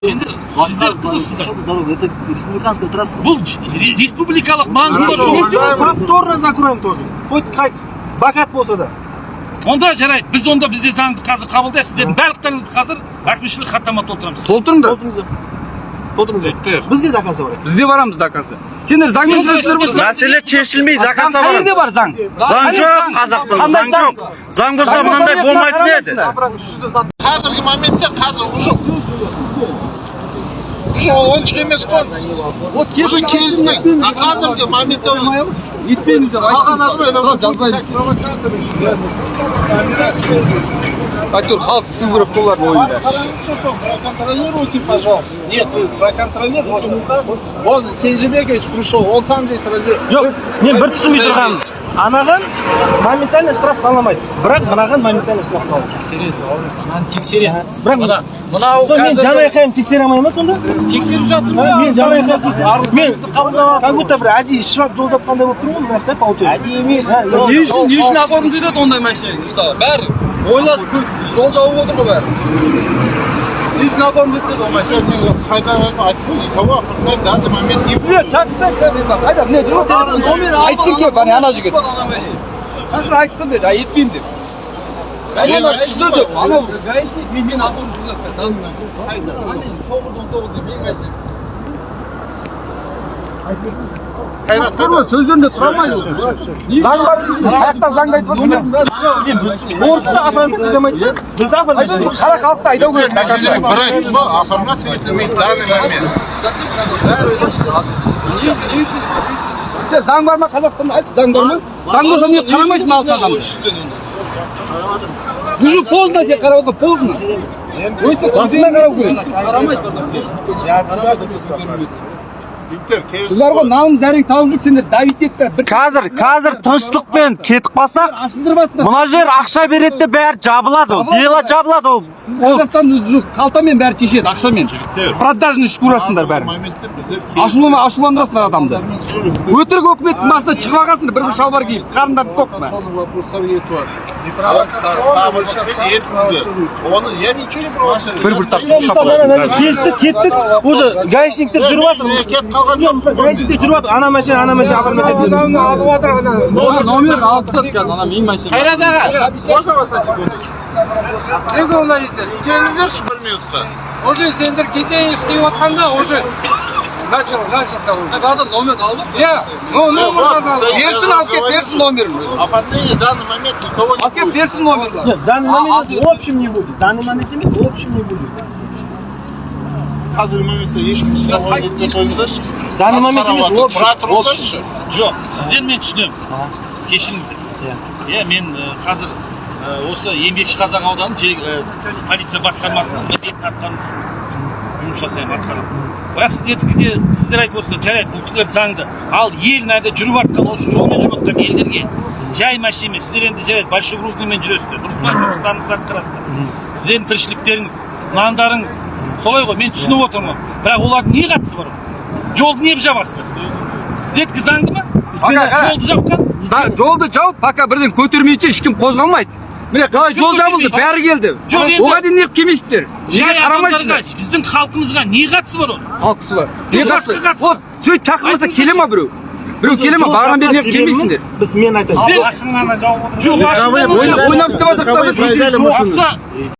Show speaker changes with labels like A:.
A: Енді сіздер қызықсыздар.
B: Дорога, это республиканская трасса.
A: Бұл республикалық маңызы бар жол.
C: Если мы повторно закроем тоже. Хоть как бакат болса да.
A: Онда жарайды, біз онда бізде заңды қазір қабылдайық, сіздердің барлықтарыңызды қазір әкімшілік хаттама толтырамыз.
D: Толтырыңдар.
C: Толтырыңыздар. Толтырыңыздар. Біз де до конца барайық.
D: Біз де барамыз до конца. Сендер заңмен жүресіздер ғой.
E: Мәселе шешілмейді, до конца
D: Заң қайерде
E: барамыз.
D: бар заң?
E: Заң
D: Қандай
E: жоқ Қазақстанда,
D: Қандай
E: заң жоқ. Заң болса,
D: Заң болса,
E: мынандай
D: неге
E: болмайтын еді.
D: қарамайсыңдар?
F: Қазіргі моментте, қазір уже ол ойыншық емес қой. Уже келістік, а қазіргі моментте уже
D: Етпейміз деп
F: қалған адам
D: Жазбаймыз. Әйтеуір халық түсіну керек қой олардың ойында.
F: Қараңызшы, сол, проконтролируйте, пожалуйста. Нет, вы проконтролируйте. Он, Кенжебекович, пришел, он сам здесь
C: Жоқ, мен бір түсінбей тұрғаным. Анаған моментально штраф саламайды. Бірақ мынаған моментально штраф салады.
G: Тексереді, мынаны тексереді.
C: Бірақ
G: Мына мынау
C: Сол мен
G: қазір
C: жан айқайын тексере алмаймын ма сонда?
G: Тексеріп жатыр
C: А,
G: ғой.
C: мен жан айқайын тексере, мен как будто бір әдейі ішіп алып жол жапқандай болып тұрмын ғой мына жақта, получается.
G: Әдейі емес.
D: Не үшін оформить етеді ондай машина? Мысалы, бәрі ойласып, жол жауып отыр ғой бәрі. Не үшін оформить етеді ол машина?
F: Қайда айтып, никого оформлять в данный момент не
D: Сіздер шақырсақ, қайда міне жүр ғой, номер айтсын келіп, ана ана жігіт. Қазір айтсын деді, а етпеймін деп. Ана түсті деп, анау гаишник мен оформить етіп жатыр. 9 19 деп менің машинам.
F: Қайрат.
D: Көрме, сөздерінде тұра алмайды ол.
C: Заң бар дейсің. Қаяқта заңды айтып отырсың? Орысты оформить ете алмайды. Бізді оформить ете.
D: Қара халықты айдау керек.
F: Мәселе бір айттым ба, оформляться етілмейді в данный момент.
D: Сен заң бар ма Қазақстанда, айтшы, заң бар ма? Заң болса, не қарамайсың алтын адамды? Уже поздно, сен қарап отырма, поздно. Өйстіп басына қарау керек.
F: Жігіттер, келісіп
D: Біз бар ғой, нанымыз әрең тауып жүрік, сендер давить етті. Бір
E: Қазір тыныштықпен кетіп қалсақ,
D: ашындырмасыңдар.
E: мына жер ақша береді де, бәрі жабылады ол. Дело жабылады ол. Ол
D: Қазақстанда жоқ, қалтамен бәрі шешеді, ақшамен.
F: Жігіттер.
D: Продажный шкурасыңдар бәрі.
F: Моментте біздер
D: Ашуланма, ашуландырасыңдар адамды. Өтірік өкіметтің басына шығып алғансыңдар, бір бір шалбар киіп, қарындары тоқ па?
F: Вопростар кетіп жатыр. Не сабырлықпен етіңіздер. Оны я ничего не провоцирую.
D: Бір бір тап-
C: Мысалы, ана келістік, кеттік, уже гаишниктер жүріп жатыр.
F: Кетіп қалған
C: Жоқ, мысалы, гаишниктер жүріп жатыр. Ана машина, ана машина оформить етеді.
D: Номер алып тастады қазір, ана менің машинам.
F: Қайрат аға, можно вас на секунду? Келіңіздерші бір минутқа.
D: Уже сендер кетейік деп жатқанда уже начался уже. Надо номер алып. Иә, ну номер берсін, алып кел, берсін номерін.
F: Оформление в данный момент никого не
D: Алып кел,
F: будет.
D: берсін номерін.
C: Нет, в данный момент в общем не будет. В данный момент емес, в общем не будет.
F: Қазіргі моментте ешкім штраф етпей қойыңыздаршы.
C: В данный момент емес, в общем.
F: Тұра тұрыңыздаршы.
A: Жоқ, сіздер, мен түсінемін, кешіріңіздер. Иә, мен қазір осы Еңбекші Қазақ ауданы полиция басқармасының міндетін атқару үшін жұмыс жасаймын, атқарамын. Бірақ сіздердікі де, сіздер айтып отырсыздар, жарайды, бұл кісілер заңды, ал ел мына жүріп жатқан, осы жолмен жүріп жатқан елдерге, жай машинамен, сіздер енді жарайды, большегрузныймен жүресіздер, дұрыс па? Жұмыстарыңызды атқарасыздар, сіздердің тіршіліктеріңіз, нандарыңыз солай ғой, мен түсініп отырмын ғой. Бірақ олардың не қатысы бар? Жолды неғып жабасыздар? Сіздердікі заңды ма
D: Пока, қара.
A: жолды жапқан?
D: Жолды жауып, пока бірден көтермейінше ешкім қозғалмайды. Міне, қалай жол жабылды, бәрі келді.
A: Жоқ, енді-
D: Оған дейін неғып келмейсіздер? Неге
A: Жай
D: қарамайсыздар?
A: адамдарға, біздің халқымызға не қатысы бар оның?
D: Халқысы бар. Не
A: Жоқ,
D: қатысы?
A: басқа қатысы
D: Вот, сөйтіп шақырмаса келе ма біреу? Біреу келе ма? Бағанадан бері неғып келмейсіңдер?
C: Біз, мен айтайын.
A: Сіздер жоқ,
D: Ойнап істеп жатырмық та біз.
F: Проезжали машины.
A: Ақса